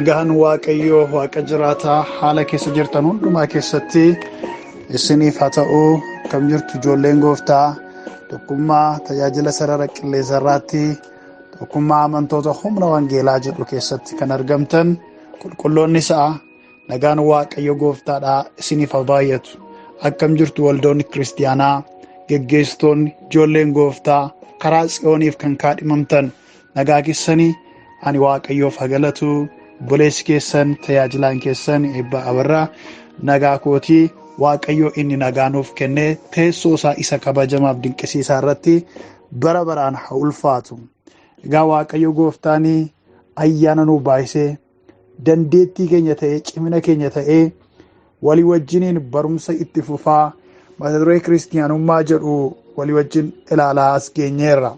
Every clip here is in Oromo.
Nagaan Waaqayyoo Waaqa jiraataa haala keessa jirtan hundumaa keessatti isiniif haa ta'u. Akkam jirtu ijoolleen gooftaa? Tokkummaa tajaajila sarara qilleensa irraatti tokkummaa amantoota humna wangeelaa jedhu keessatti kan argamtan qulqulloonni isaa nagaan Waaqayyo gooftaadhaa isiniif haa baay'atu. Akkam jirtu waldoonni kiristiyaanaa, geggeessitoonni, ijoolleen gooftaa karaa Tsiyooniif kan kaadhimamtan nagaa keessanii ani Waaqayyoof haa galatu. Obboleessi keessan tajaajilaan keessan Eebbaa Abarraa nagaa kootii. Waaqayyo inni nagaa nuuf kennee teessoo isaa isa kabajamaaf dinqisiisaa irratti bara baraan haa ulfaatu. Egaa Waaqayyo gooftaanii ayyaana nuuf baay'isee dandeettii keenya ta'ee cimina keenya ta'ee walii wajjiniin barumsa itti fufaa mata duree kiristiyaanummaa jedhu walii wajjin ilaalaa as geenyeerra.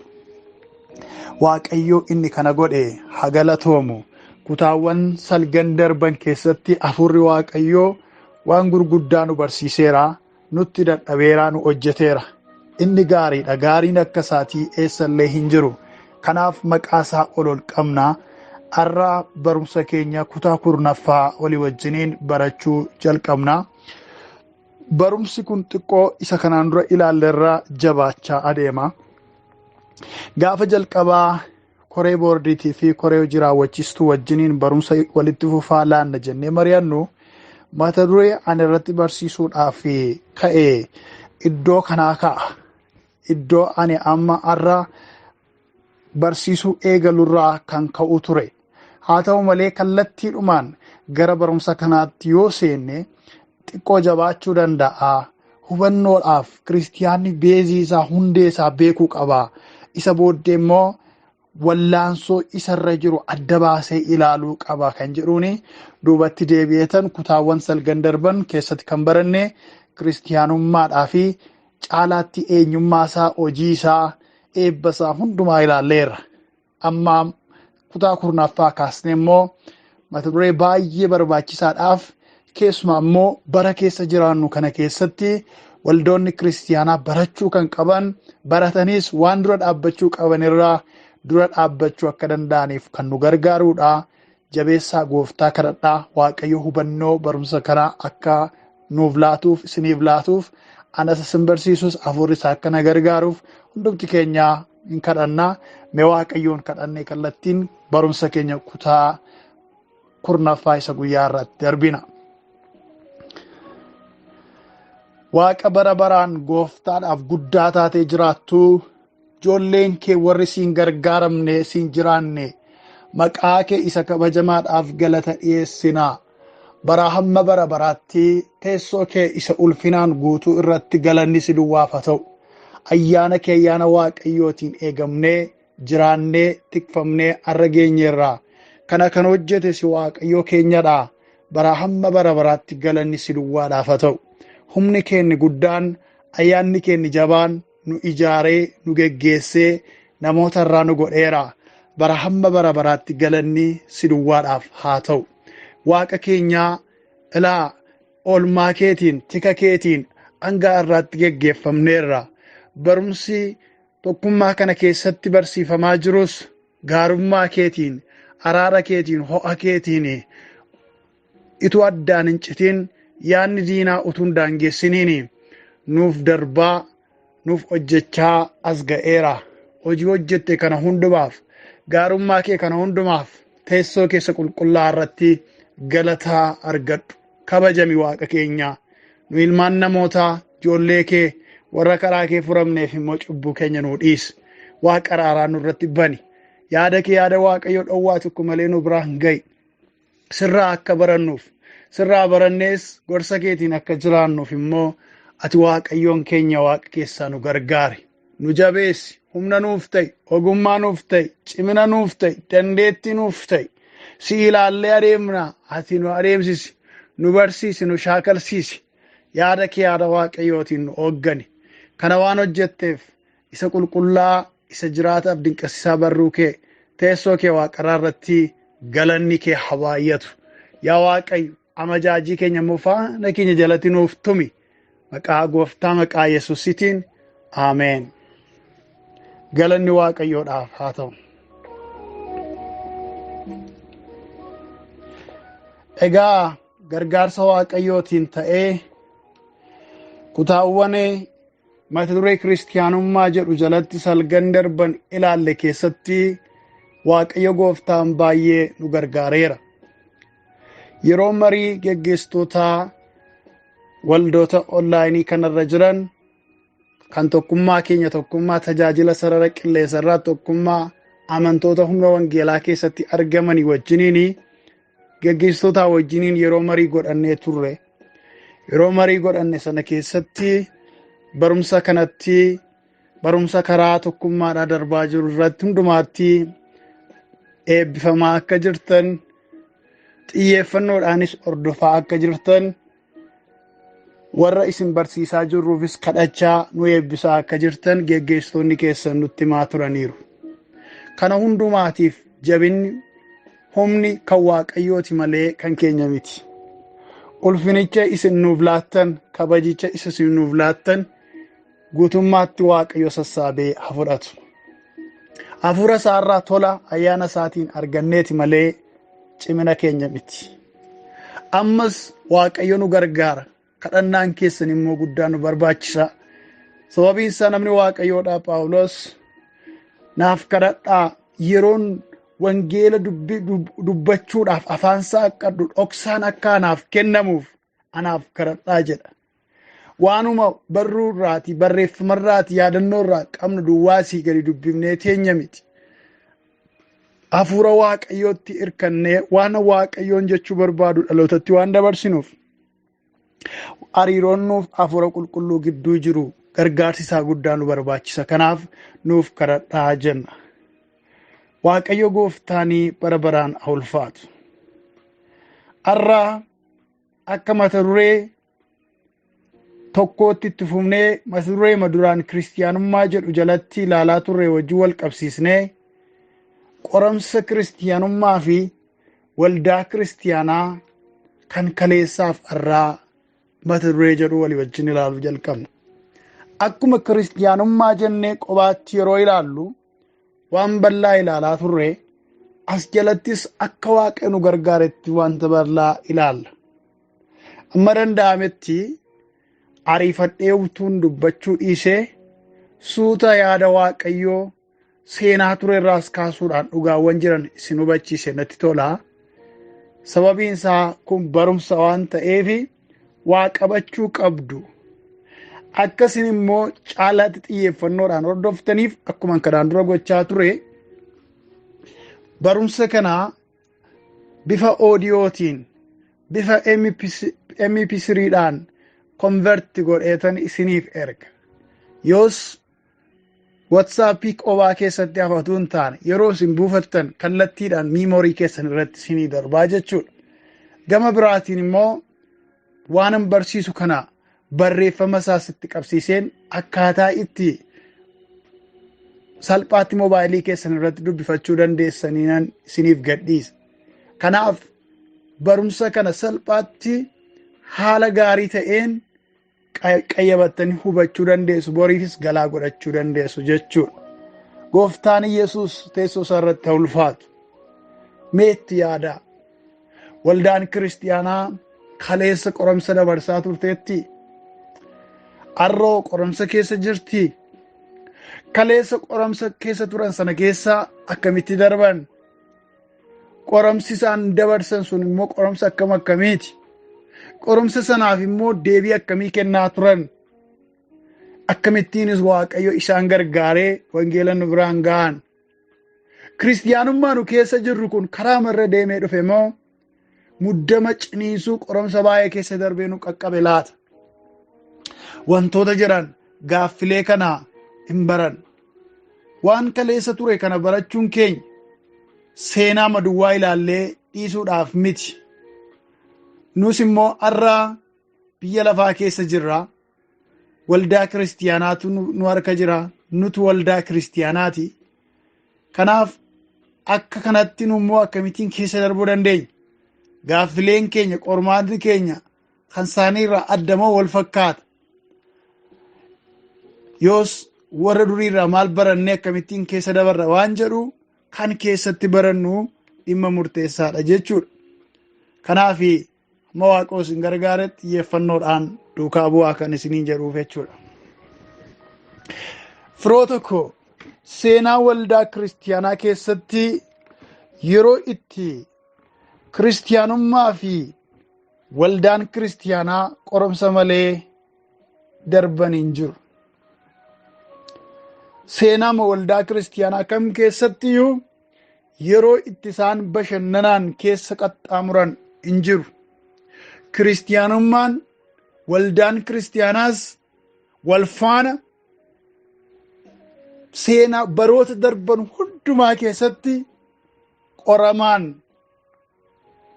Waaqayyo inni kana godhe haa galatoomu. Kutaawwan salgan darban keessatti hafuurri Waaqayyoo waan gurguddaa nu barsiiseera, nutti dadhabeera, nu hojjeteera. Inni gaariidha. Gaariin akka isaatii eessallee hin jiru. Kanaaf maqaa isaa ol ol qabna. Har'a barumsa keenya kutaa 10ffaa walii wajjiniin barachuu jalqabna. Barumsi kun xiqqoo isa kanaan dura ilaallerraa jabaachaa adeema. Gaafa jalqabaa koree boordiitii fi koree hojii raawwachiistuu wajjiniin barumsa walitti fufaa laanna jennee mari'annu mata duree ani irratti barsiisuudhaaf ka'e iddoo kanaa ka'a. Iddoo ani amma har'a barsiisuu eegalurraa kan ka'u ture. Haa ta'u malee kallattiidhumaan gara barumsa kanaatti yoo seenne xiqqoo jabaachuu danda'a. Hubannoodhaaf kiristiyaanni beezii isaa hundee isaa beekuu qaba. Isa booddee immoo wallaansoo isarra jiru adda baasee ilaaluu qaba kan jedhuuni duubatti deebi'eetan kutaawwan salgan darban keessatti kan baranne kiristiyaanummaadhaa fi caalaatti eenyummaa isaa, hojii isaa, eebba isaa hundumaa ilaalleerra. Amma kutaa 10ffaa kaasnee immoo mata duree baay'ee barbaachisaadhaaf keessumaa immoo bara keessa jiraannu kana keessatti waldoonni kiristiyaanaa barachuu kan qaban, barataniis waan dura dhaabbachuu qaban irraa dura dhaabbachuu akka danda'aniif kan nu gargaaruudha. Jabeessaa gooftaa kadhadhaa. Waaqayyo hubannoo barumsa kanaa akka nuuf laatuuf, isiniif laatuuf, anas isin barsiisus hafuurri isaa akka na gargaaruuf hundumti keenya hin kadhannaa. Mee Waaqayyoon kadhannee kallattiin barumsa keenya kutaa 10ffaa isa guyyaa irratti darbina. Waaqa bara baraan gooftaadhaaf guddaa taatee jiraattu, ijoolleen kee warri siin gargaaramne siin jiraanne maqaa kee isa kabajamaadhaaf galata dhiyeessinaa. Bara hamma bara baraatti teessoo kee isa ulfinaan guutuu irratti galanni si duwwaaf haa ta'u. Ayyaana kee ayyaana Waaqayyootiin eegamnee jiraannee tikfamnee har'a geenyeerra. Kana kan hojjete si Waaqayyoo keenyadha. Bara hamma bara baraatti galanni si duwwaadhaaf haa ta'u. Humni keenni guddaan, ayyaanni keenni jabaan nu ijaaree nu geggeessee namoota irraa nu godheera. Bara hamma bara baraatti galanni si duwwaadhaaf haa ta'u. Waaqa keenyaa ilaa oolmaa keetiin tika keetiin hanga har'aatti geggeeffamneerra. Barumsi tokkummaa kana keessatti barsiifamaa jirus gaarummaa keetiin, araara keetiin, ho'a keetiin ituu addaan hin citin, yaadni diinaa utuu hin daangessiniin nuuf darbaa nuuf hojjechaa as ga'eera. Hojii hojjette kana hundumaaf, gaarummaa kee kana hundumaaf teessoo keessa qulqullaa irratti galataa argadhu. Kabajami Waaqa keenyaa. Nu ilmaan namootaa ijoollee kee warra karaa kee furamneef immoo cubbuu keenya nuu dhiisi. Waaqa araaraa nurratti bani. Yaada kee yaada Waaqayyoo dhowwaa tokko malee nu biraan ga'i. Sirraa akka barannuuf, sirraa barannees gorsa keetiin akka jiraannuuf immoo ati Waaqayyoon keenya Waaqa keessaa nu gargaari. Nu jabeessi, humna nuuf ta'i, ogummaa nuuf ta'i, cimina nuuf ta'i, dandeettii nuuf ta'i. Si ilaallee adeemna, ati nu adeemsisi, nu barsiisi, nu shaakalsiisi. Yaada kee yaada Waaqayyootiin nu hooggani. Kana waan hojjetteef isa qulqullaa, isa jiraataaf dinqisiisaa barruu kee, teessoo kee waaqarraa irratti galanni kee haa baay'atu. Yaa Waaqayyo, amajaajii keenya immoo faana keenya jalatti nuuf tumi. Maqaa gooftaa maqaa Yesuusitiin Ameen. Galanni Waaqayyoodhaaf haa ta'u. Egaa gargaarsa Waaqayyootiin ta'ee kutaawwan mata duree kiristiyaanummaa jedhu jalatti salgan darban ilaalle keessatti Waaqayyo gooftaan baay'ee nu gargaareera. Yeroo marii geggeessitootaa waldoota onlaayinii kanarra jiran kan tokkummaa keenya tokkummaa tajaajila sarara qilleensarraa tokkummaa amantoota humna wangeelaa keessatti argamanii wajjiniin geggeessitootaa wajjiniin yeroo marii godhannee turre. Yeroo marii godhanne sana keessatti barumsa kanatti barumsa karaa tokkummaadhaa darbaa jiru irratti hundumaatti eebbifamaa akka jirtan xiyyeeffannoodhaanis hordofaa akka jirtan warra isin barsiisaa jirruufis kadhachaa nu eebbisaa akka jirtan geggeessitoonni keessan nutti himaa turaniiru. Kana hundumaatiif jabinni humni kan Waaqayyooti malee kan keenya miti. Ulfinicha isin nuuf laattan, kabajicha isin nuuf laattan guutummaatti Waaqayyo sassaabee haa fudhatu. Hafuura isaarraa tola ayyaana isaatiin arganneeti malee cimina keenya miti. Ammas Waaqayyo nu gargaara. Kadhannaan keessan immoo guddaa nu barbaachisa. Sababiin isaa namni Waaqayyoodhaa Phaawulos naaf kadhadhaa yeroon wangeela dubbachuudhaaf afaan saaqqadhu dhoksaan akka anaaf kennamuuf anaaf kadhadhaa jedha. Waanuma barruu irraati barreeffama irraati yaadannoo irraa qabnu duwwaasii gadi dubbifnee teenya miti. Hafuura Waaqayyootti hirkannee waan Waaqayyoon jechuu barbaadu dhalootatti waan dabarsinuuf hariiroon nuuf hafuura qulqulluu gidduu jiru gargaarsi isaa guddaa nu barbaachisa. Kanaaf nuuf kadhadhaa jenna. Waaqayyo gooftaanii bara baraan haa ulfaatu. Har'a akka mata duree tokkootti itti fufnee mata duree duraan kiristiyaanummaa jedhu jalatti ilaalaa turre wajjin wal qabsiisnee qoramsa kiristiyaanummaa fi waldaa kiristiyaanaa kan kaleessaaf har'aa mata duree jedhu walii wajjin ilaaluu jalqabna. Akkuma kiristiyaanummaa jennee qobaatti yeroo ilaallu waan bal'aa ilaalaa turre as jalattis akka Waaqayyo nu gargaaretti wanta bal'aa ilaalla. Amma danda'ametti ariifadhee utuun dubbachuu dhiisee suuta yaada Waaqayyoo seenaa ture irraas kaasuudhaan dhugaawwan jiran isin hubachiise natti tola. Sababiin isaa kun barumsa waan ta'eef waa qabachuu qabdu. Akkasin immoo caalaatti xiyyeeffannoodhaan hordoftaniif akkuma kanaan dura gochaa ture barumsa kanaa bifa oodiyootiin bifa MP3dhaan konverti godheetan isiniif erga. Yoos WhatsAppii qobaa keessatti hafatu hin taane yeroo isin buufattan kallattiidhaan miimoorii keessan irratti isinii darbaa jechuudha. Gama biraatiin immoo waan an barsiisu kana barreeffama isaas itti qabsiiseen akkaataa itti salphaatti moobaayilii keessan irratti dubbifachuu dandeessaniinan isiniif gadhiisa. Kanaaf barumsa kana salphaatti haala gaarii ta'een qayyabattanii hubachuu dandeessu, boriifis galaa godhachuu dandeessu jechuudha. Gooftaan Yesuus teessoo isaa irratti haa ulfaatu. Meetti yaadaa. Waldaan kiristiyaanaa kaleessa qoramsa dabarsaa turteetti. Har'oo qoramsa keessa jirti. Kaleessa qoramsa keessa turan sana keessa akkamitti darban? Qoramsi isaan dabarsan sun immoo qoramsa akkam akkamiiti? Qoramsa sanaaf immoo deebii akkamii kennaa turan? Akkamittiinis Waaqayyo isaan gargaaree wangeela nu biraan ga'an? Kiristiyaanummaa nu keessa jirru kun karaa marra deemee dhufe moo muddama ciniinsuu qoramsa baay'ee keessa darbee nu qaqqabe laata? Wantoota jiran gaaffilee kana hin baran. Waan kaleessa ture kana barachuun keenya seenaa maduwwaa ilaallee dhiisuudhaaf miti. Nus immoo har'a biyya lafaa keessa jirra. Waldaa kiristiyaanaatu nu harka jira. Nutu waldaa kiristiyaanaati. Kanaaf akka kanatti nu immoo akkamittiin keessa darbuu dandeenya? Gaaffileen keenya, qormaatni keenya kan isaaniirraa adda moo wal fakkaata? Yoos warra duriirraa maal barannee akkamittiin keessa dabarra waan jedhu kan keessatti barannu dhimma murteessaadha jechuudha. Kanaaf amma Waaqoo isin gargaare xiyyeeffannoodhaan duukaa bu'aa kan isiniin jedhuuf jechuudha. Firoo tokko, seenaa waldaa kiristiyaanaa keessatti yeroo itti kiristiyaanummaa fi waldaan kiristiyaanaa qoromsa malee darban hin jiru. Seenaa waldaa kiristiyaanaa kam keessattiyyuu yeroo itti isaan bashannanaan keessa qaxxaamuran hin jiru. Kiristiyaanummaan waldaan kiristiyaanaas wal faana seenaa baroota darban hundumaa keessatti qoramaan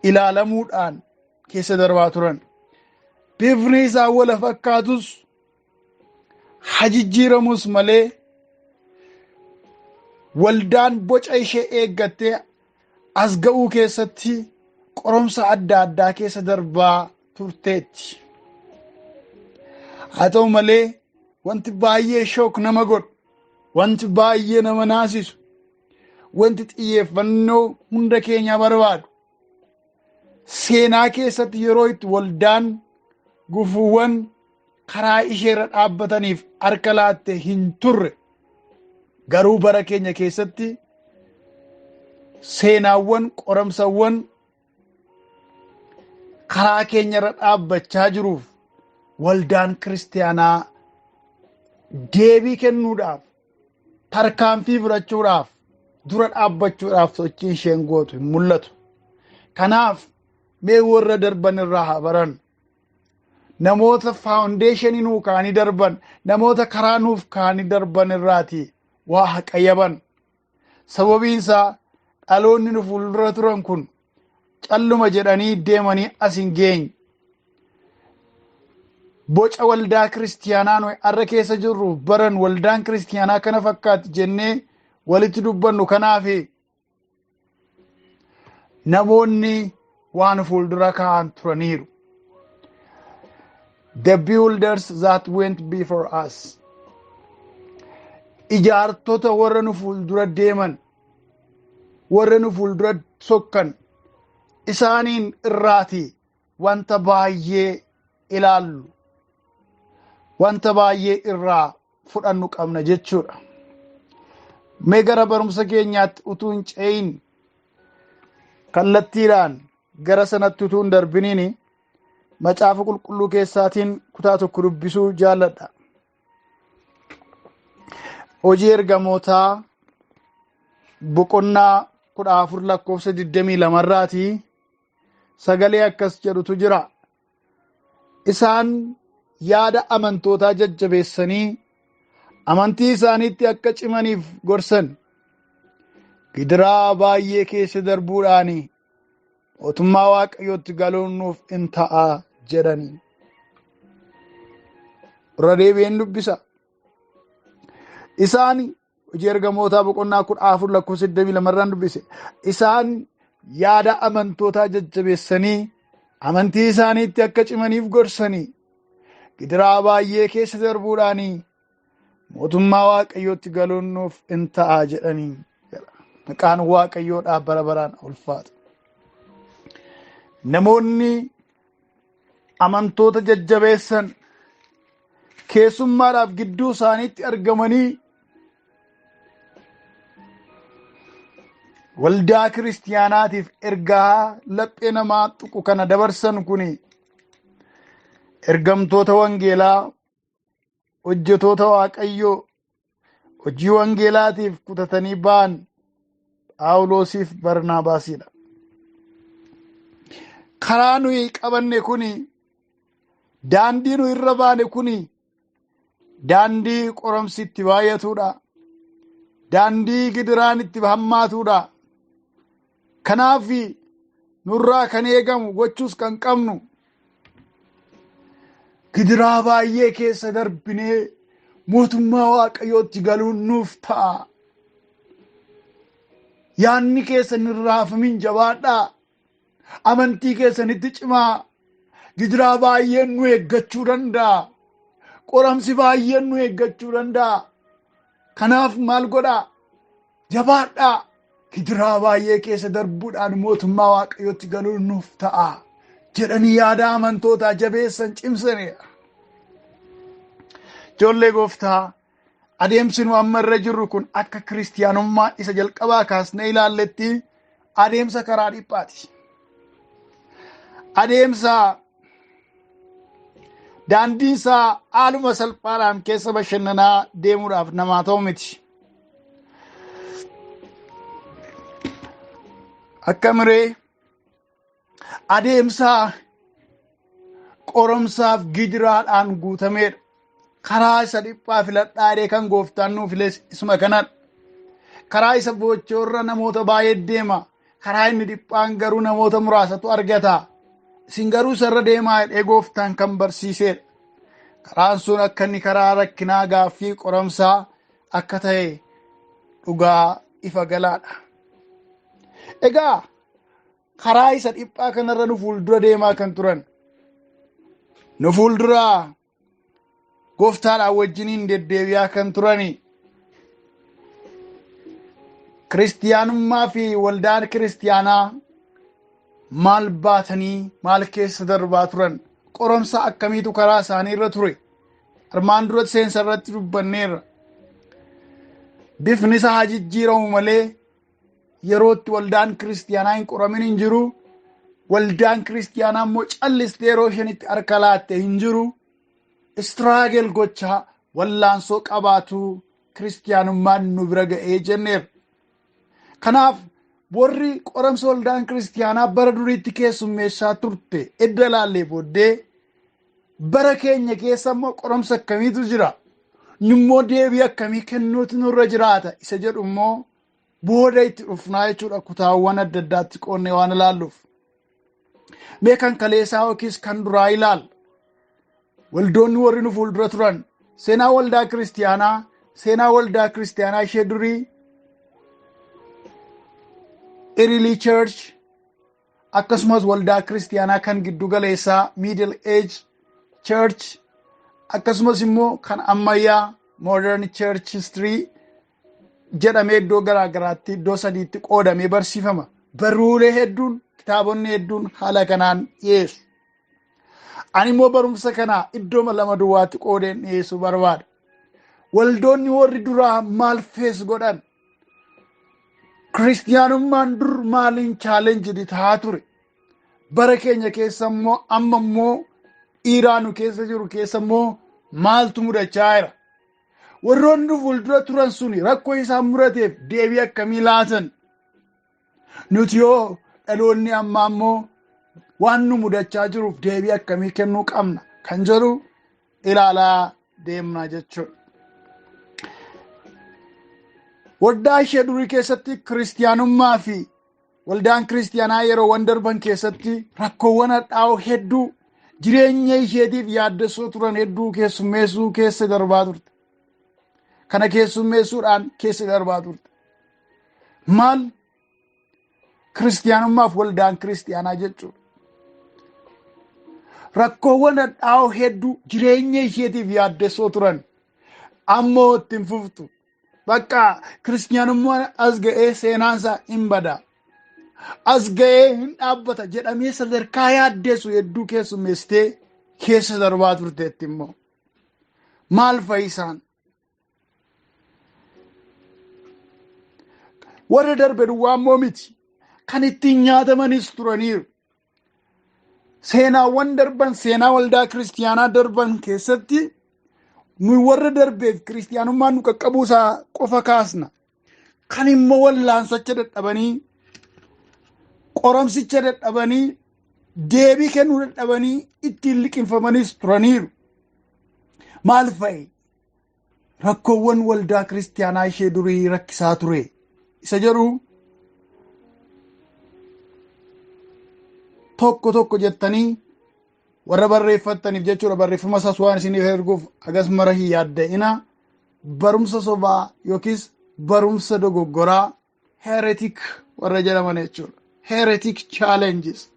ilaalamuudhaan keessa darbaa turan. Bifni isaa wal fakkaatus hajijjiiramus malee waldaan boca ishee eeggattee as ga'uu keessatti qoromsa adda addaa keessa darbaa turteetti. Haa ta'u malee wanti baay'ee shook nama godhu, wanti baay'ee nama naasisu, wanti xiyyeeffannoo hunda keenyaa barbaadu, seenaa keessatti yeroo itti waldaan gufuuwwan karaa isheerra dhaabbataniif harka laatte hin turre. Garuu bara keenya keessatti seenaawwan qoramsawwan karaa keenyarra dhaabbachaa jiruuf waldaan kiristiyaanaa deebii kennuudhaaf, tarkaanfii fudhachuudhaaf, dura dhaabbachuudhaaf sochii isheen gootu hin mul'atu. Kanaaf mee warra darban irraa haa barannu. Namoota faawundeeshinii nuu kaa'anii darban, namoota karaa nuuf kaa'anii darban irraati waa haa qayyaban. Sababiin isaa dhaloonni nu fuuldura turan kun calluma jedhanii deemanii as hin geenye. Boca waldaa kiristiyaanaa nuyi har'a keessa jirru baran waldaan kiristiyaanaa kana fakkaatti jennee walitti dubbannu. Kanaaf namoonni waan fuuldura kaa'an turaniiru. The builders that went before us. Ijaartota warra nu fuuldura deeman, warra nu fuuldura sokkan, isaaniin irraati wanta baay'ee ilaallu, wanta baay'ee irraa fudhannu qabna jechuudha. Mee gara barumsa keenyaatti utuu hin ce'in, kallattiidhaan gara sanatti utuu hin darbiniin, Macaafa Qulqulluu keessaatiin kutaa tokko dubbisuu jaalladha. Hojii Ergamootaa boqonnaa 14 lakkoofsa 22rraatii sagalee akkas jedhutu jira. Isaan yaada amantootaa jajjabeessanii amantii isaaniitti akka cimaniif gorsan. Gidiraa baay'ee keessa darbuudhaan mootummaa Waaqayyootti galuun nuuf in ta'a jedhanii. Irra deebi'een dubbisa. Isaan, Hojii Ergamootaa boqonnaa 14 lakkoofsa 22rraan dubbise. Isaan yaada amantootaa jajjabeessanii amantii isaaniitti akka cimaniif gorsanii, gidiraa baay'ee keessa darbuudhaanii mootummaa Waaqayyootti galuun nuuf in ta'a jedhanii. Maqaan Waaqayyoodhaaf bara baraan ulfaata. Namoonni amantoota jajjabeessan, keessummaadhaaf gidduu isaaniitti argamanii waldaa kiristiyaanaatiif ergaa laphee namaa tuqu kana dabarsan kun ergamtoota wangeelaa, hojjetoota Waaqayyoo hojii wangeelaatiif kutatanii ba'an Phaawulosiif Barnaabaasiidha. Karaa nuyi qabanne kuni, daandii nu irra baane kuni, daandii qoramsi itti baay'atuudha. Daandii gidiraan itti hammaatuudha. Kanaaf nurraa kan eegamu, gochuus kan qabnu, gidiraa baay'ee keessa darbinee mootummaa Waaqayyootti galuun nuuf ta'a. Yaanni keessan hin raafamin, jabaadhaa. Amantii keessanitti cimaa. Gidiraa baay'een nu eeggachuu danda'a. Qoramsi baay'een nu eeggachuu danda'a. Kanaaf maal godhaa? Jabaadhaa. Gidiraa baay'ee keessa darbuudhaan mootummaa Waaqayyootti galuun nuuf ta'a jedhanii yaada amantootaa jabeessan, cimsanidha. Ijoollee gooftaa, adeemsi nu amma irra jirru kun akka kiristiyaanummaa isa jalqabaa kaasnee ilaalletti adeemsa karaa dhiphaati. Adeemsa daandiin isaa haaluma salphaadhaan keessa bashannanaa deemuudhaaf namaa ta'u miti. Akka miree adeemsa qoromsaaf gidiraadhaan guutameedha. Karaa isa dhiphaa filadhaa jedhee kan gooftaan nuuf files isuma kanadha. Karaa isa boochoorra namoota baay'ee deema. Karaa inni dhiphaan garuu namoota muraasatu argata. Isin garuu isarra deemaa jedhee gooftaan kan barsiisedha. Karaan sun akka inni karaa rakkinaa, gaaffii, qoramsaa akka ta'e dhugaa ifa galaadha. Egaa karaa isa dhiphaa kanarra nu fuuldura deemaa kan turan, nu fuuldura gooftaadhaan wajjiniin deddeebi'aa kan turani, kiristiyaanummaa fi waldaan kiristiyaanaa maal baatanii maal keessa darbaa turan, qoromsa akkamiitu karaa isaanii irra ture? Armaan duratti seensa irratti dubbanneerra. Bifni isaa haa jijjiiramu malee yerootti waldaan kiristiyaanaa hin qoramin hin jiru. Waldaan kiristiyaanaa immoo callistee yeroo isheen harka laatte hin jiru. Struggle gochaa, wallaansoo qabaatu kiristiyaanummaan nu bira ga'ee jenneerra. Kanaaf warri qoramsa waldaan kiristiyaanaa bara duriitti keessummeessaa turte edda ilaallee booddee, bara keenya keessa immoo qoramsa akkamiitu jira? Immoo deebii akkamii kennuutu nurra jiraata? Isa jedhu immoo booda itti dhufnaa jechuudha, kutaawwan adda addaatti qoonnee waan ilaalluuf. Mee kan kaleessaa yookiis kan duraa ilaalla. Waldoonni warri nu fuuldura turan seenaa waldaa kiristiyaanaa, seenaa waldaa kiristiyaanaa ishee durii, Early Church, akkasumas waldaa kiristiyaanaa kan giddu galeessaa, Middle Age Church, akkasumas immoo kan ammayyaa, Modern Church History jedhamee iddoo garaa garaatti iddoo sadiitti qoodamee barsiifama. Barruulee hedduun, kitaabonni hedduun haala kanaan dhiyeessu. Ani immoo barumsa kana iddoo lama duwwaatti qoodeen dhiyeessuu barbaada. Waldoonni warri duraa maal face godhan? Kiristiyaanummaan dur maaliin challenge ta'aa ture? Bara keenya keessa immoo, amma immoo dhiiraa nu keessa jiru keessa immoo maaltu mudachaa jira? Warroonni nu fuuldura turan suni rakkoo isaan mudateef deebii akkamii laatan? Nuti yoo dhaloonni ammaa immoo waan nu mudachaa jiruuf deebii akkamii kennuu qabna kan jedhu ilaalaa deemna jechuudha. Waldaa ishee durii keessatti kiristiyaanummaa fi waldaan kiristiyaanaa yeroowwan darban keessatti rakkoowwan hadhaa'oo hedduu jireenya isheetiif yaaddessoo turan hedduu keessummeessuu keessa darbaa turte. Kana keessummeessuudhaan keessa darbaa turte. Maal kiristiyaanummaaf waldaan kiristiyaanaa jechuudha? Rakkoowwan hadhaa'oo hedduu jireenya isheetiif yaaddessoo turan ammoo ittiin fuftu. Bakka kiristiyaanummaan as ga'ee seenaansaa hin bada. As ga'ee hin dhaabbata jedhamee sadarkaa yaaddeessu hedduu keessummeessitee keessa darbaa turteetti immoo. Maal fa'i isaan? Warra darbe duwwaa immoo miti. Kan ittiin nyaatamanis turaniiru. Seenaawwan darban, seenaa waldaa kiristiyaanaa darban keessatti nuyi warra darbeef kiristiyaanummaan nu qaqqabuusaa qofa kaasna. Kan immoo wallaansacha dadhabanii, qoramsicha dadhabanii, deebii kennuu dadhabanii ittiin liqinfamanis turaniiru. Maal fa'i? Rakkoowwan waldaa kiristiyaanaa ishee durii rakkisaa ture. Isa jedhu tokko tokko jettanii warra barreeffattaniif jechuudha, barreeffama isaas waan isiniif erguuf agas mara hin yaadda'ina. Barumsa sobaa yookiis barumsa dogoggoraa, heretic warra jedhaman jechuudha. Heretic challenges.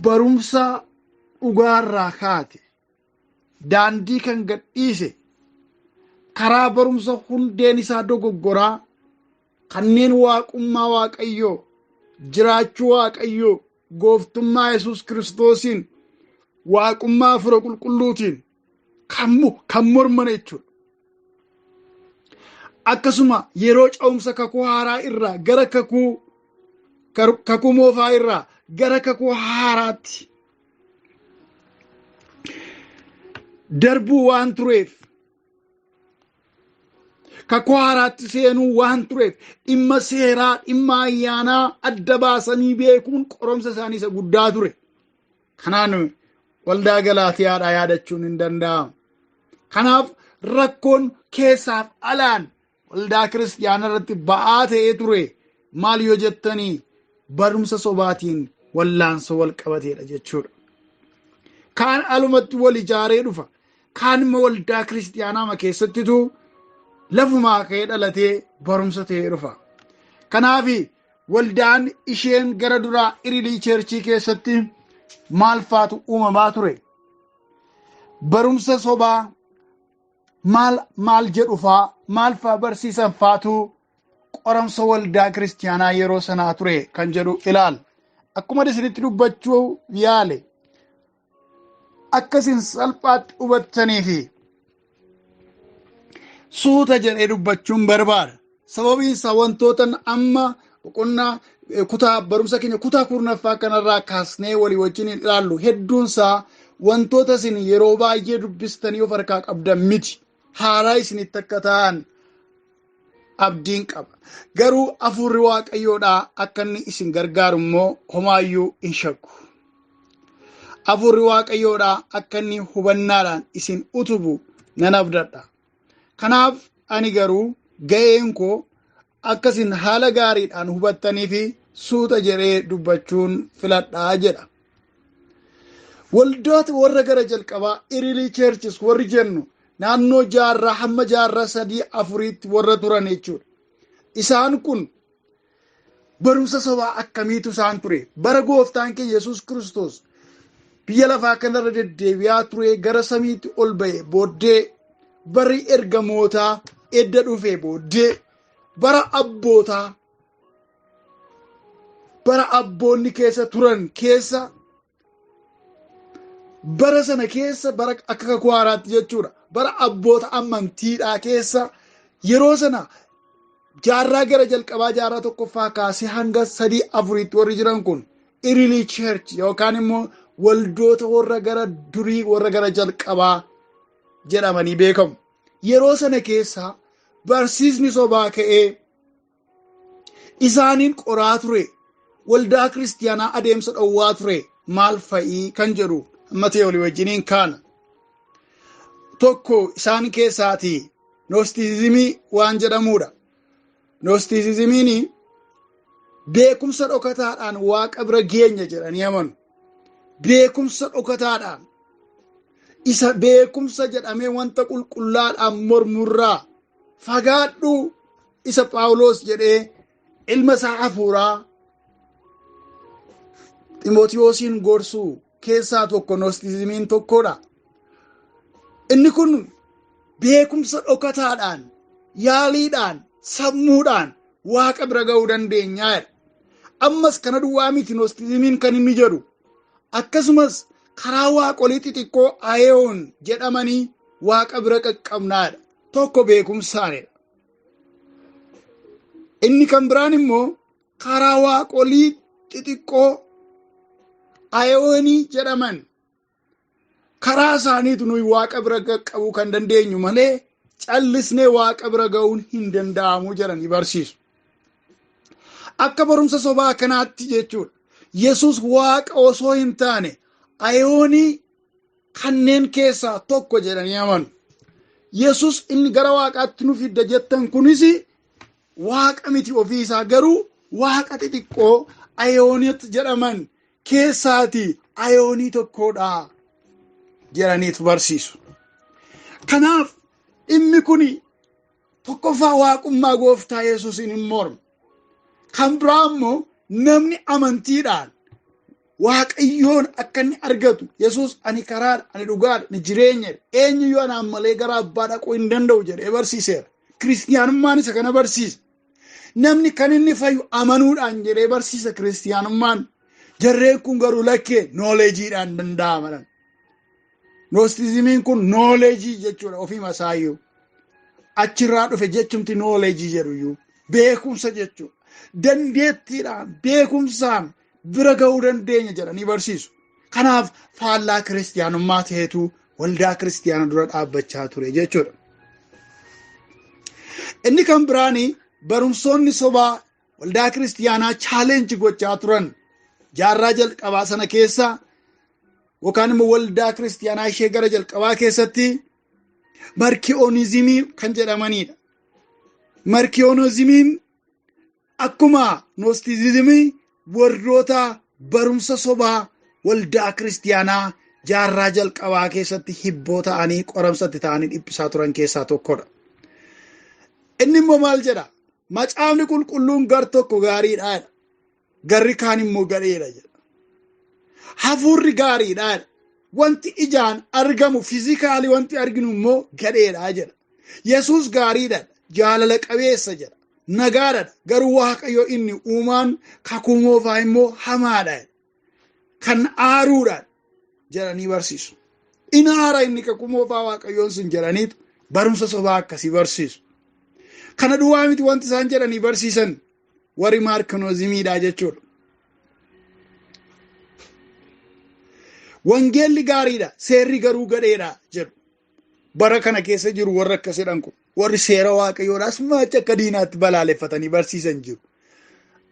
Barumsa dhugaarraa kaate, daandii kan gadhiise, karaa barumsa hundeen isaa dogoggoraa Kanneen waaqummaa Waaqayyoo, jiraachuu Waaqayyoo, gooftummaa Yesuus Kiristoosiin, waaqummaa Hafuura Qulqulluutiin kan morman jechuudha. Akkasuma yeroo ce'umsa kakuu haaraa irraa gara kakuu moofaa irraa gara kakuu haaraatti darbuu waan tureef, kakuu haaraatti seenuu waan tureef, dhimma seeraa, dhimma ayyaanaa adda baasanii beekuun qoromsa isaanii isa guddaa ture. Kanaan waldaa Galaatiyaadhaa yaadachuun hin danda'amu. Kanaaf rakkoon keessaaf alaan waldaa kiristiyaanaa irratti ba'aa ta'ee ture maal yoo jettanii barumsa sobaatiin wallaansoo wal qabateedha jechuudha. Kaan alumatti wal ijaaree dhufa. Kaan immoo waldaa kiristiyaanaa keessattitu lafumaa ka'ee dhalatee barumsa ta'ee dhufa. Kanaaf waldaan isheen gara duraa Irilii Cheerchii keessatti maal faatu uumamaa ture? Barumsa sobaa maal jedhu faa, maal faa barsiisan faatu qoramsa waldaa kiristiyaanaa yeroo sanaa ture kan jedhu ilaal. Akkuma isinitti dubbachuu yaale akkasin salphaatti hubattanii fi suuta jedhee dubbachuun barbaada. Sababiin isaa wantoota amma boqonnaa kutaa barumsa keenya kutaa kurnaffaa kanarraa kaasnee walii wajjin ilaallu hedduunsaa wantoota isin yeroo baay'ee dubbistanii of harkaa qabdan miti. Haaraa isinitti akka ta'an abdiin qaba. Garuu hafuurri Waaqayyoodhaa akka inni isin gargaaru immoo homaayyuu hin shakku. Hafuurri Waaqayyoodhaa akka inni hubannaadhaan isin utubu nan abdadha. Kanaaf ani garuu ga'een koo akkasin haala gaariidhaan hubattanii fi suuta jedhee dubbachuun filadhaa jedha. Waldoota warra gara jalqabaa Early Churches warri jennu naannoo jaarraa hamma jaarraa 3-4tti warra turan jechuudha. Isaan kun barumsa sobaa akkamiitu isaan ture? Bara gooftaan keenya Yesuus Kiristoos biyya lafaa kanarra deddeebi'aa ture gara samiitti ol ba'e booddee barri ergamootaa edda dhufe booddee bara abbootaa bara abboonni keessa turan keessa bara sana keessa bara akka kakuu haaraatti jechuudha. Bara abboota amantiidhaa keessa yeroo sana jaarraa gara jalqabaa jaarraa tokkoffaa kaasee hanga 3-4tti warri jiran kun Early Church yookaan immoo waldoota warra gara durii warra gara jalqabaa jedhamanii beekamu. Yeroo sana keessa barsiisni sobaa ka'ee isaaniin qoraa ture. Waldaa kiristiyaanaa adeemsa dhowwaa ture. Maal fa'ii kan jedhu amma ta'e walii wajjiniin kaana. Tokko isaan keessaatii Noostizimii waan jedhamudha. Noostizimiin beekumsa dhokataadhaan waaqa bira geenya jedhanii amanu. Beekumsa dhokataadhaan isa beekumsa jedhamee wanta qulqullaadhaan mormurraa fagaadhu isa Phaawulos jedhee ilma isaa hafuuraa Ximootiyoosiin gorsuu keessaa tokko Noostizimiin tokkodha. Inni kun beekumsa dhokataadhaan, yaaliidhaan, sammuudhaan waaqa bira ga'uu dandeenyaa jedha. Ammas kana duwwaa miti Noostizimiin kan inni jedhu. Akkasumas karaa waaqolii xixiqqoo Ayeoon jedhamanii waaqa bira qaqqabnaadha. Tokko beekumsaanidha. Inni kan biraan immoo karaa waaqolii xixiqqoo Ayeoonii jedhaman karaa isaaniitu nuyi waaqa bira qaqqabuu kan dandeenyu malee callisnee waaqa bira ga'uun hin danda'amu jedhanii barsiisu. Akka barumsa sobaa kanaatti jechuudha. Yesuus waaqa osoo hin taane Ayeoonii kanneen keessaa tokko jedhanii amanu. Yesuus inni gara waaqaatti nu fidda jettan kunis waaqa miti ofii isaa garuu waaqa xixiqqoo Ayeoonii jedhaman keessaati Ayeoonii tokkodha jedhaniitu barsiisu. Kanaaf dhimmi kun tokkoffaa waaqummaa gooftaa Yesuusiin hin mormu. Kan biraa immoo namni amantiidhaan Waaqayyoon akka inni argatu Yesuus ani karaadha, ani dhugaadha, ani jireenyadha, eenyuyyuu anaan malee gara abbaa dhaquu hin danda'u jedhee barsiiseera. Kiristiyaanummaan isa kana barsiisa. Namni kan inni fayyu amanuudhaan jedhee barsiisa kiristiyaanummaan. Jarreen kun garuu lakkee knowledgeidhaan danda'ama. Noostizimiin kun knowledge jechuudha ofiima isaayyuu. Achirraa dhufe jechumti knowledge jedhuyyuu beekumsa jechuudha. Dandeettiidhaan beekumsaan bira ga'uu dandeenya jedhanii barsiisu. Kanaaf faallaa kiristiyaanummaa ta'etu waldaa kiristiyaana dura dhaabbachaa ture jechuudha. Inni kan biraanii barumsoonni sobaa waldaa kiristiyaanaa challenge gochaa turan jaarraa jalqabaa sana keessa yookaan immoo waldaa kiristiyaanaa ishee gara jalqabaa keessatti markiyoonizimii kan jedhamanidha. Markiyoonizimiin akkuma noostizimii warroota barumsa sobaa waldaa kiristiyaanaa jaarraa jalqabaa keessatti hibboo ta'anii qoramsatti ta'anii dhiphisaa turan keessaa tokkodha. Inni immoo maal jedha? Macaafni qulqulluun gar tokko gaariidha jedha. Garri kaan immoo gadheedha jedha. Hafuurri gaariidha jedha. Wanti ijaan argamu physically wanti arginu immoo gadheedha jedha. Yesuus gaariidha, jaalala qabeessa jedha. Nagaadha, garuu Waaqayyo inni uumaan kakuu moofaa immoo hamaadha. Kan aaruudha jedhanii barsiisu. Inni aara inni kakuu moofaa Waaqayyoon sun jedhaniitu barumsa sobaa akkasii barsiisu. Kana duwwaa miti wanti isaan jedhanii barsiisan warri maarkinoozimiidha jechuudha. Wangeelli gaariidha, seerri garuu gadheedha jedhu. Bara kana keessa jiru warra akkas jedhan kun warri seera Waaqayyoodhaas maacha akka diinaatti balaaleffatanii barsiisan jiru.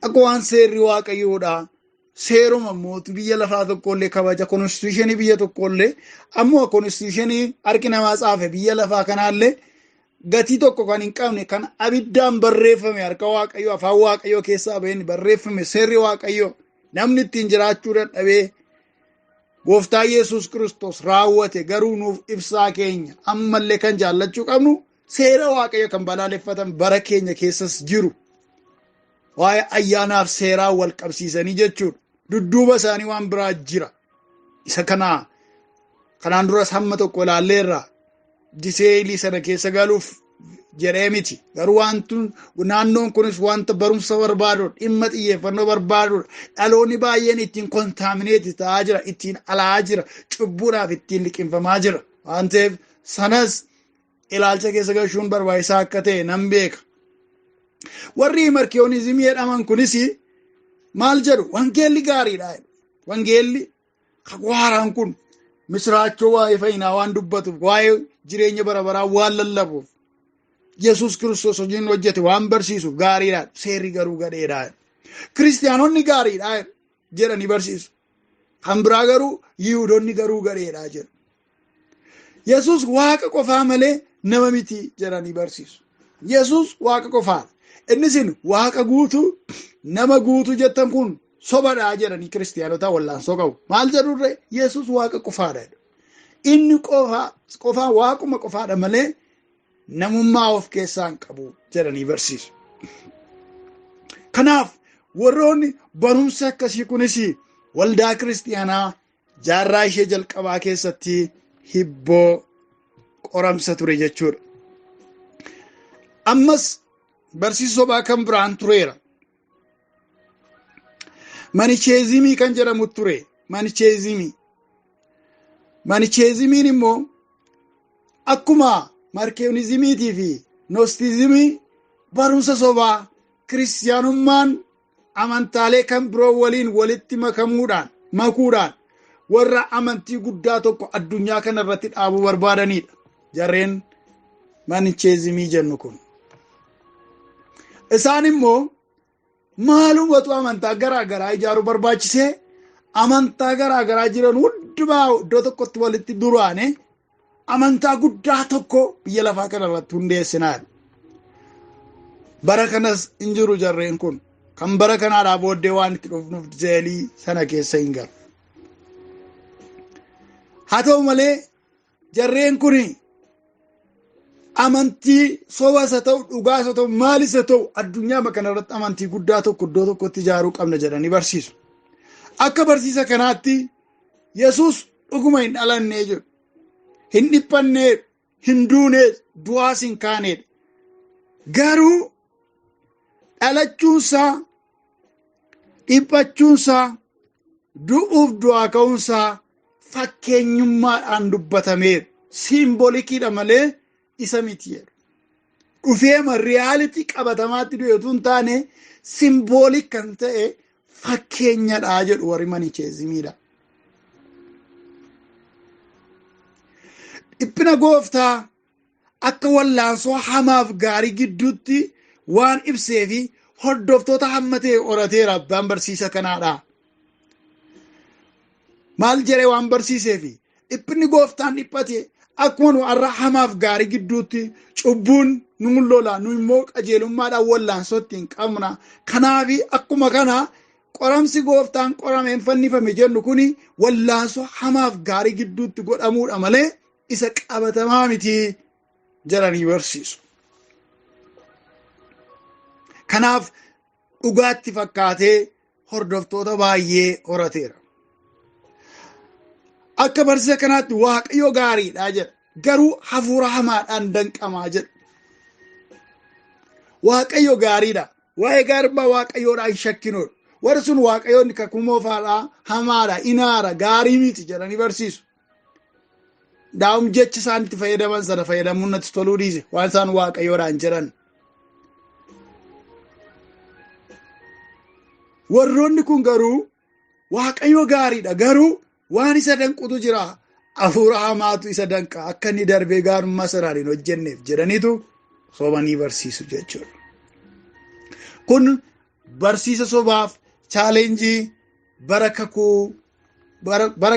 Akka waan seerri Waaqayyoodhaa seeruma mootii biyya lafaa tokkollee kabaja konstituushinii biyya tokkollee ammoo konstituushinii harki namaa tsaafe biyya lafaa kanaallee gatii tokko kan hin qabne kan abiddaan barreeffame harka Waaqayyoo afaan Waaqayyoo keessaa baheen barreeffame seerri Waaqayyoo namni ittiin jiraachuu dadhabee gooftaa Yesuus Kiristoos raawwate garuu nuuf ibsaa keenya ammallee kan jaallachuu qabnu seera Waaqayyoo kan balaaleffatan bara keenya keessas jiru. Waa'ee ayyaanaaf seeraa wal qabsiisanii jechuudha. Dudduuba isaanii waan biraa jira. Isa kanaan duras hamma tokko ilaalleerra diseelii sana keessa galuuf jedhee miti. Garuu wanti naannoon kunis wanta barumsa barbaadudha. Dhimma xiyyeeffannoo barbaadudha. Dhaloonni baay'een ittiin kontaamineeti ta'aa jira. Ittiin alaa jira. Cubbuudhaaf ittiin liqimfamaa jira. Waan ta'eef sanas ilaalcha keessa galchuun barbaachisaa akka ta'e nan beeka. Warri markiyoonizimii jedhaman kunis maal jedhu? Wangeelli gaariidha. Wangeelli kakuu haaraan kun misiraachoo waa'ee fayyinaa waan dubbatuuf, waa'ee jireenya bara baraa waan lallabuuf, Yesuus Kiristoos hojiin hojjete waan barsiisuuf gaariidha. Seerri garuu gadheedha. Kiristiyaanonni gaariidha jedhanii barsiisu. Kan biraa garuu Yihudoonni garuu gadheedha jedhu. Yesuus waaqa qofaa malee nama miti jedhanii barsiisu. Yesuus waaqa qofaadha. Inni isin waaqa guutuu nama guutuu jettan kun sobadha jedhanii kiristiyaanota wallaansoo qabu. Maal jedhurre? Yesuus waaqa qofaadha jedhu. Inni qofaa waaquma qofaadha malee namummaa of keessaa hin qabu jedhanii barsiisu. Kanaaf warroonni barumsa akkasii kunis waldaa kiristiyaanaa jaarraa ishee jalqabaa keessatti hibboo qoramsa ture jechuudha. Ammas barsiisa sobaa kan biraan tureera. Manicheezimii kan jedhamu ture. Manicheezimii. Manicheezimiin immoo akkuma markeonizimiitii fi noostizimii barumsa sobaa kiristiyaanummaan amantaalee kan biroo waliin walitti makuudhaan warra amantii guddaa tokko addunyaa kana irratti dhaabuu barbaadanidha. Jarreen manicheezimii jennu kun. Isaan immoo maalumatu amantaa garaa garaa ijaaruu barbaachisee amantaa garaa garaa jiran hundumaa iddoo tokkotti walitti duraane amantaa guddaa tokko biyya lafaa kana irratti hundeessinaa. Bara kanas hin jiru jarreen kun. Kan bara kanaadhaa booddee waan itti dhufnuuf zeelii sana keessa hin galu. Haa ta'u malee jarreen kun amantii sobas haa ta'u dhugaas haa ta'u maalis haa ta'u addunyaa kana irratti amantii guddaa tokko iddoo tokkotti ijaaruu qabna jedhanii barsiisu. Akka barsiisa kanaatti Yesuus dhuguma hin dhalannee jedhu. Hin dhiphannee, hin duunee, du'aas hin kaanedha. Garuu Dhalachuunsaa, dhiphachuunsaa, du'uuf du'aa ka'uunsaa fakkeenyummaadhaan dubbatameera. Symbolic-iidha malee isa miti jedhu. Dhufeema reality qabatamaatti du'e utuu hin taane symbolic kan ta'e fakkeenyadha jedhu warri Manichaeism-iidha. Dhiphina gooftaa akka wallaansoo hamaaf gaarii gidduutti waan ibsee fi hordoftoota hamma ta'e horateera abbaan barsiisa kanaadha. Maal jedhee waan barsiisee fi dhiphinni gooftaan dhiphate akkuma nu har'a hamaaf gaarii gidduutti cubbuun nu lola, nu immoo qajeelummaadhaan wallaansoo ittiin qabna. Kanaaf akkuma kana qoramsi gooftaan qorameen fannifame jennu kuni wallaansoo hamaaf gaarii gidduutti godhamuudha malee isa qabatamaa miti jedhanii barsiisu. Kanaaf dhugaatti fakkaatee hordoftoota baay'ee horateera. Akka barsiisa kanaatti Waaqayyo gaariidha jedha. Garuu hafuura hamaadhaan danqamaa jedha. Waaqayyo gaariidha. Waa'ee gaarummaa Waaqayyoodhaan hin shakkinuudha. Warri sun Waaqayyoonni kakuu moofaadhaa, hamaadha, inaara, gaarii miti jedhanii barsiisu. Daa'um jecha isaan itti fayyadaman sana fayyadamuun natti toluu dhiise waan isaan Waaqayyoodhaan jedhan. Warroonni kun garuu Waaqayyo gaariidha, garuu waan isa danqutu jira, hafuura hamaatu isa danqa, akka inni darbee gaarummaa sanaan hin hojjenneef jedhaniitu sobanii barsiisu jechuudha. Kun barsiisa sobaaf challenge-ii bara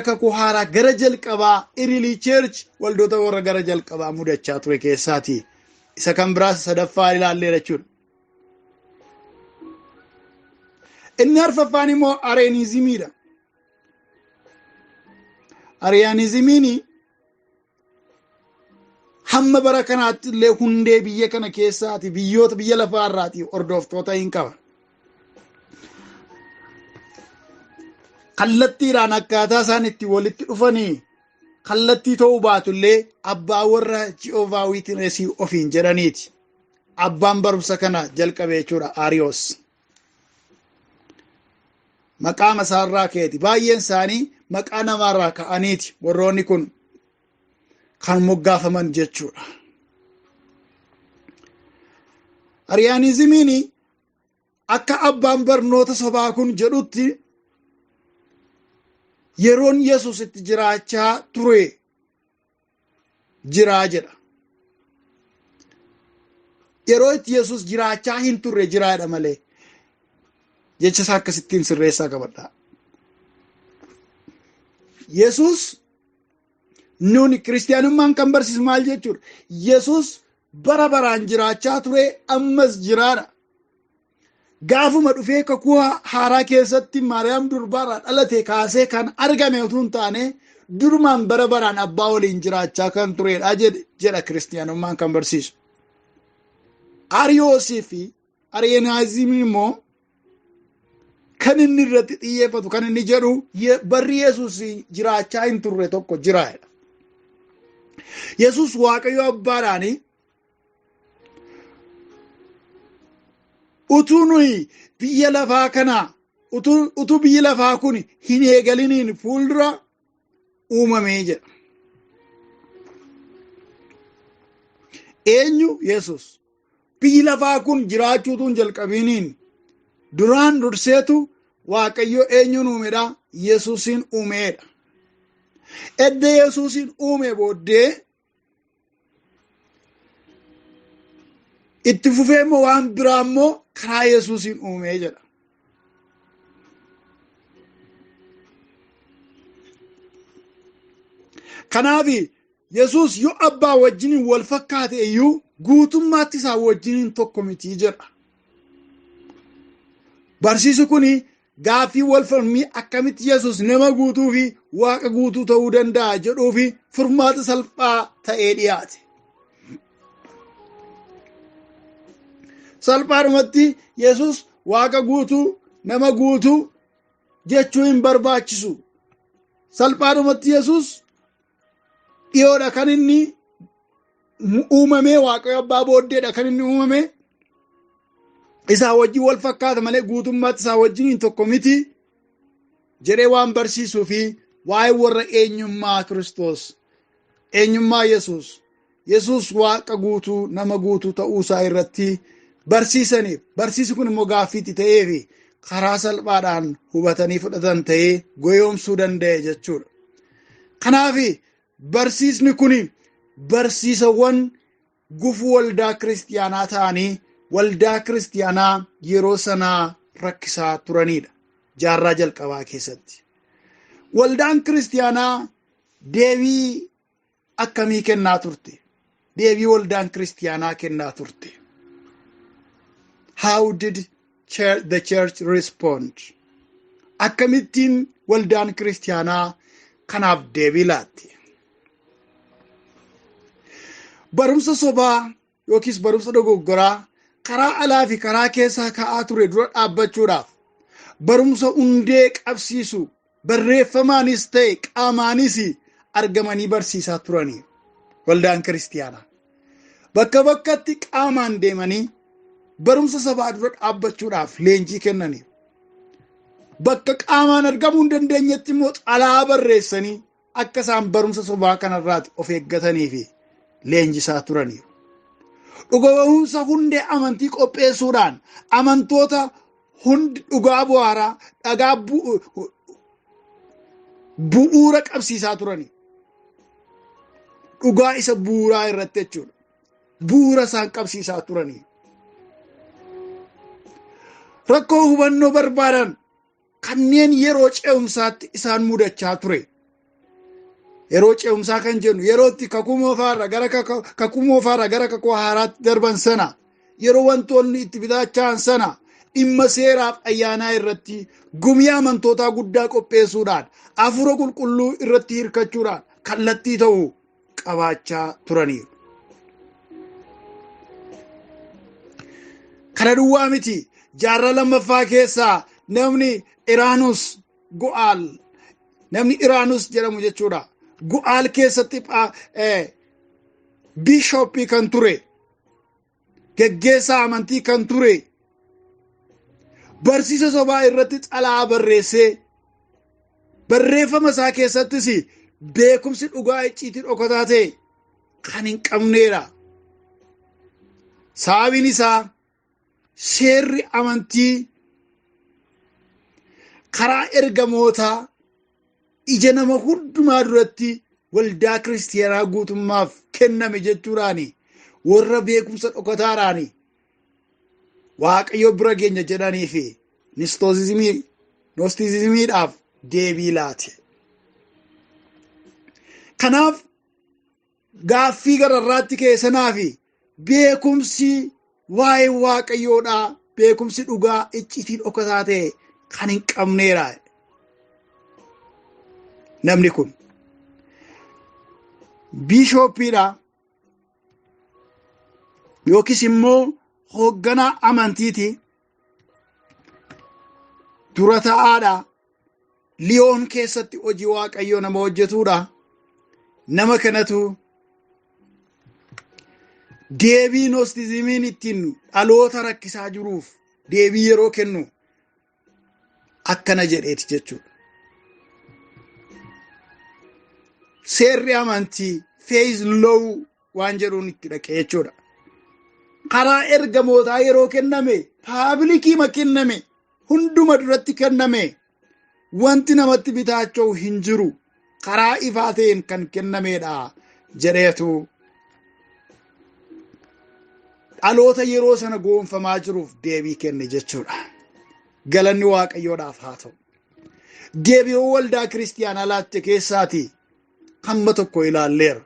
kakuu haaraa gara jalqabaa Early Church waldoota warra gara jalqabaa mudachaa ture keessaati. Isa kan biraas sadaffaa ilaalleera jechuudha. Inni arfaffaan immoo Arianizimiidha. Arianizimiin hamma bara kanaatti illee hundee biyya kana keessaati, biyyoota biyya lafaarraati hordoftoota hin qaba. Kallattiidhaan akkaataa isaan itti walitti dhufanii kallattii ta'uu baatu illee abbaa warra Jehovah Witness ofiin jedhaniiti. Abbaan barumsa kana jalqabe jechuudha Ariyoos. Maqaa masaarraa ka'eeti. Baay'een isaanii maqaa namaarraa ka'aniiti warroonni kun kan moggaafaman jechuudha. Ariyaanizimiin akka abbaan barnoota sobaa kun jedhutti yeroon Yesuus itti jiraachaa ture jiraa jedha. Yeroo itti Yesuus jiraachaa hin turre jiraadha malee. Jecha isaa akkasittiin sirreessaa qabadha. Yesuus nuuni kiristiyaanummaan kan barsiisu maal jechuudha? Yesuus bara baraan jiraachaa ture ammas jiraadha. Gaafuma dhufee kakuu haaraa keessatti Maariyaam durbaarraa dhalate kaasee kan argame utuu hin taane durumaan bara baraan abbaa waliin jiraachaa kan turedha jedha kiristiyaanummaan kan barsiisu. Ariyoosii fi Ariyaanizimii immoo kan inni irratti xiyyeeffatu kan inni jedhu barri Yesuus jiraachaa hin turre tokko jiraadha. Yesuus Waaqayyo abbaadhaani utuu nuyi biyya lafaa kana utuu biyyi lafaa kun hin eegaliniin fuuldura uumamee jedha. Eenyu Yesuus? Biyyi lafaa kun jiraachuu utuu hin jalqabiniin duraan durseetu Waaqayyo eenyuun uumedha? Yesuusiin uumeedha. Edda Yesuusiin uume booddee itti fufee immoo waan biraa immoo karaa Yesuusiin uumee jedha. Kanaaf Yesuus yoo abbaa wajjiniin wal fakkaate iyyuu guutummaatti isaa wajjiniin tokko miti jedha. Barsiisi kun gaaffii wal falmii akkamitti Yesuus nama guutuu fi waaqa guutuu ta'uu danda'a jedhuu fi furmaata salphaa ta'ee dhiyaate. Salphaadhumatti Yesuus waaqa guutuu nama guutuu jechuu hin barbaachisu. Salphaadhumatti Yesuus dhiyoodha kan inni uumame, Waaqayyo abbaa booddeedha kan inni uumame. Isaa wajjin wal fakkaata malee guutummaatti isaa wajjiniin tokko miti jedhee waan barsiisuu fi waa'ee warra eenyummaa Kiristoos, eenyummaa Yesuus, Yesuus waaqa guutuu nama guutuu ta'uusaa irratti barsiisaniif, barsiisi kun immoo gaaffiitti ta'ee fi karaa salphaadhaan hubatanii fudhatan ta'ee goyoomsuu danda'e jechuudha. Kanaaf barsiisni kun barsiisawwan gufuu waldaa kiristiyaanaa ta'anii waldaa kiristiyaanaa yeroo sanaa rakkisaa turanidha. Jaarraa jalqabaa keessatti. Waldaan kiristiyaanaa deebii akkamii kennaa turte? Deebii waldaan kiristiyaanaa kennaa turte. How did the church respond? Akkamittiin waldaan kiristiyaanaa kanaaf deebii laatte? Barumsa sobaa yookiis barumsa dogoggoraa karaa alaa fi karaa keessaa ka'aa ture dura dhaabbachuudhaaf barumsa hundee qabsiisu barreeffamaanis ta'e qaamaanis argamanii barsiisaa turanii waldaan kiristiyaanaa. Bakka bakkatti qaamaan deemanii barumsa sobaa dura dhaabbachuudhaaf leenjii kennanii. Bakka qaamaan argamuu hin dandeenyetti immoo xalaa barreessanii akka isaan barumsa sobaa kanarraati of eeggatanii fi leenjisaa turaniiru. Dhuga ba'umsa hundee amantii qopheessuudhaan amantoota hundi dhugaa bu'aaraa dhagaa bu'uura qabsiisaa turanii. Dhugaa isa bu'uuraa irratti jechuudha. Bu'uura isaan qabsiisaa turanii. Rakkoo hubannoo barbaadan kanneen yeroo ce'umsaatti isaan mudachaa ture. Yeroo ce'umsaa kan jennu yeroo itti kakuu moofaarraa gara kakuu haaraatti darban sana, yeroo wantoonni itti bitaachaan sana dhimma seeraaf ayyaanaa irratti gumii amantootaa guddaa qopheessuudhaan hafuura qulqulluu irratti hirkachuudhaan kallattii ta'u qabaachaa turaniiru. Kana duwwaa miti, jaarraa lammaffaa keessaa namni Iraanus Go'aal, namni Iraanus jedhamu jechuudha. Go'aal keessatti biishooppii kan ture, geggeessaa amantii kan ture, barsiisa sobaa irratti xalaa barreessee barreeffama isaa keessattis beekumsi dhugaa icciitii dhokataa ta'e kan hin qabneedha. Sababiin isaa seerri amantii karaa ergamootaa ija nama hundumaa duratti waldaa kiristiyaanaa guutummaaf kenname jechuudhaani warra beekumsa dhokataadhaani Waaqayyo bira geenya jedhanii fi noostizimiidhaaf deebii laate. Kanaaf gaaffii gararraatti keessanaa fi beekumsi waa'ee Waaqayyoodhaa, beekumsi dhugaa icciitii dhokataa ta'e kan hin qabneedha. Namni kun biishooppiidha yookiis immoo hoogganaa amantiiti, dura taa'aadha, Liyoon keessatti hojii Waaqayyoo nama hojjetuudha. Nama kanatu deebii noostizimiin ittiin dhaloota rakkisaa jiruuf deebii yeroo kennu akkana jedheeti jechuudha. Seerri amantii faith law waan jedhuun itti dhaqee jechuudha. Karaa ergamootaa yeroo kenname, paabilikiima kenname, hunduma duratti kenname, wanti namatti bitaacha'u hin jiru, karaa ifaa ta'een kan kennameedha jedheetu dhaloota yeroo sana goonfamaa jiruuf deebii kenne jechuudha. Galanni Waaqayyoodhaaf haa ta'u. Deebiiwwan waldaa kiristiyaanaa laatte keessaatii hamma tokko ilaalleera.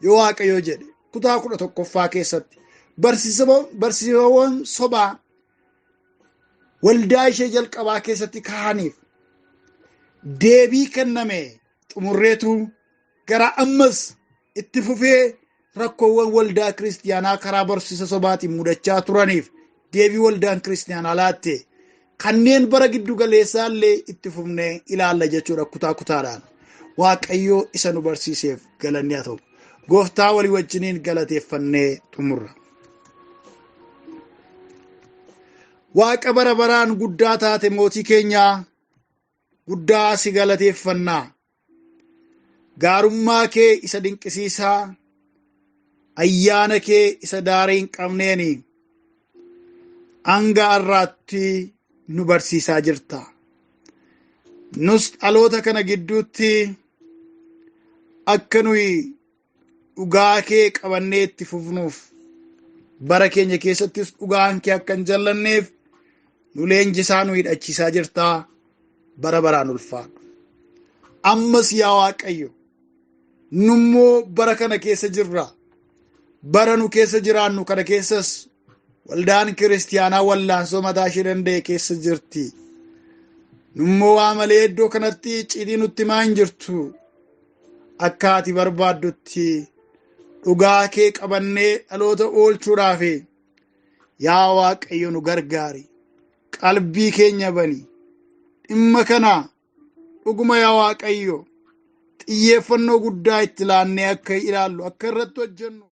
Yoo Waaqayyo jedhe kutaa 11ffaa keessatti barsiisawwan sobaa waldaa ishee jalqabaa keessatti kaa'aniif deebii kenname xumurreetu gara ammas itti fufee rakkoowwan waldaa kiristiyaanaa karaa barsiisa sobaatiin mudachaa turaniif deebii waldaan kiristiyaanaa laatte kanneen bara giddu galeessaa illee itti fufnee ilaalla jechuudha kutaa kutaadhaan. Waaqayyoo isa nu barsiiseef galanni haa ta'u. Gooftaa walii wajjiniin galateeffannee xumurra. Waaqa bara baraan guddaa taate mootii keenyaa guddaa si galateeffannaa. Gaarummaa kee isa dinqisiisaa, ayyaana kee isa daarii hin qabneeni hanga har'aatti nu barsiisaa jirta. Nus dhaloota kana gidduutti akka nuyi dhugaa kee qabannee itti fufnuuf, bara keenya keessattis dhugaan kee akka hin jallanneef nu leenjisaa, nu hidhachiisaa jirtaa, bara baraan ulfaadhu. Ammas yaa Waaqayyo, nummoo bara kana keessa jirra. Bara nu keessa jiraannu kana keessas waldaan kiristiyaanaa wallaansoo mataa ishee danda'e keessa jirti. Nummoo waa malee iddoo kanatti icciitii nutti himaa hin jirtu. Akka ati barbaaddutti dhugaa kee qabannee dhaloota oolchuudhaaf yaa Waaqayyo nu gargaari. Qalbii keenya bani. Dhimma kana dhuguma yaa Waaqayyo xiyyeeffannoo guddaa itti laannee akka ilaallu, akka irratti hojjennu.